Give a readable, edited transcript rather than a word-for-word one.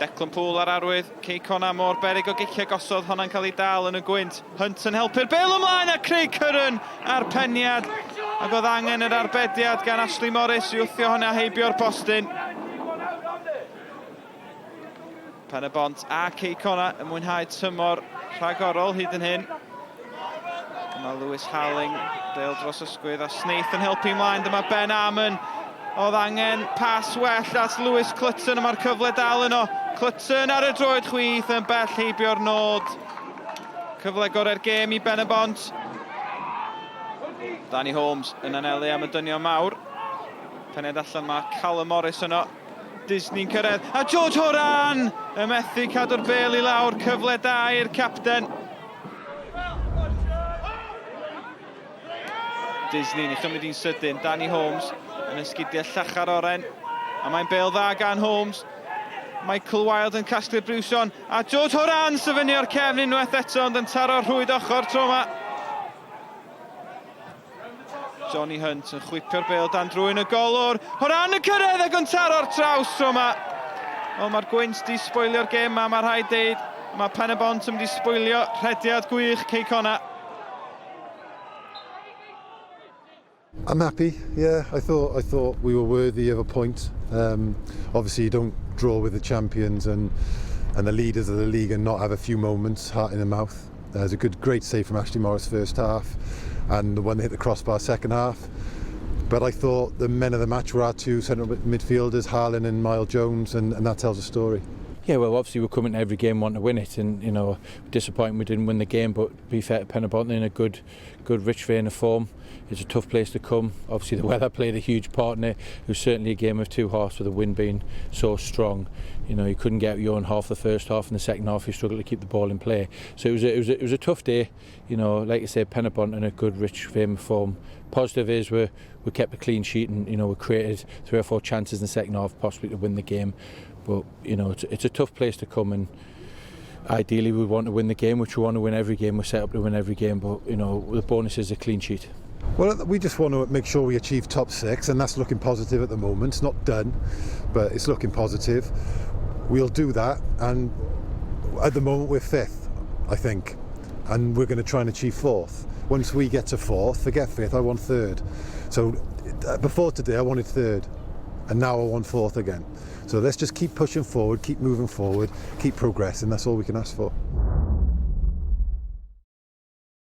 Declan Poole ar arwydd, Cei Connah mor beryg o giciau gosod, honna'n cael ei dal yn y gwynt. Hunt yn helpu'r bêl ymlaen a Craig Curran a'r peniad. Ac oedd angen yr arbediad gan Ashley Morris i wthio hwnna heibio'r postyn. Pen y Bont a Cei Connah yn mwynhau tymor rhagorol hyd yn hyn. Dyma Lewis Harling, bêl dros ysgwydd a Snaith yn helpu ymlaen. Dyma Ben Armon. Oedd angen pas well at Lewis Clutton, a mae'r cyfle dal yno. Clutton ar y droed chwith yn bell heibio'r nod. Cyfle gorau'r gêm i Ben y Bont. Danny Holmes yn anelu am y dynion mawr. Pened allan mae Callum Morris yno. Disney'n cyrraedd, a George Horan yn methu cadw'r bêl i lawr, cyfle da i'r capten. Disney'n ei chymryd hi'n sydyn, Danny Holmes yn esgidiau llachar oren, a mae'n bêl dda gan Holmes. Michael Wilde yn casglu'r briwsion, a George Horan syfynnu o'r cefn unwaith eto, ond yn taro rhwyd ochr tro yma. Johnny Hunt yn chwipio'r bêl dan drwyn y golwr. Horan yn cyrraedd ac yn taro'r traws tro yma. Wel, mae'r gwynt di sboilio'r gêm ma, mae rhaid deud. Mae Pen y Bont yn mynd i sboilio rhediad gwych Cei Connah. I'm happy, yeah. I thought I thought we were worthy of a point. Um, obviously, you don't draw with the champions and and the leaders of the league and not have a few moments, heart in the mouth. There's a good, great save from Ashley Morris first half, and the one that hit the crossbar second half. But I thought the men of the match were our two central midfielders, Harlan and Mile Jones, and, and that tells a story. Yeah, well, obviously we're coming to every game wanting to win it, and you know, disappointing we didn't win the game. But be fair to Penybont, in a good, good rich vein of form. It's a tough place to come. Obviously, the weather played a huge part in it. It was certainly a game of two halves with the wind being so strong. You know, you couldn't get your own half the first half, and the second half you struggled to keep the ball in play. So it was a, it was a, it was a tough day. You know, like I said, Penybont in a good, rich vein of form. Positive is we we kept a clean sheet, and you know we created three or four chances in the second half, possibly to win the game. But you know, it's, it's a tough place to come and ideally we want to win the game, which we want to win every game. We're set up to win every game, but you know the bonus is a clean sheet. Well, we just want to make sure we achieve top six, and that's looking positive at the moment. It's not done, but it's looking positive. We'll do that, and at the moment we're fifth, I think, and we're going to try and achieve fourth. Once we get to fourth, forget fifth, I want third. So uh, before today, I wanted third, and now I want fourth again. So let's just keep pushing forward, keep moving forward, keep progressing. That's all we can ask for.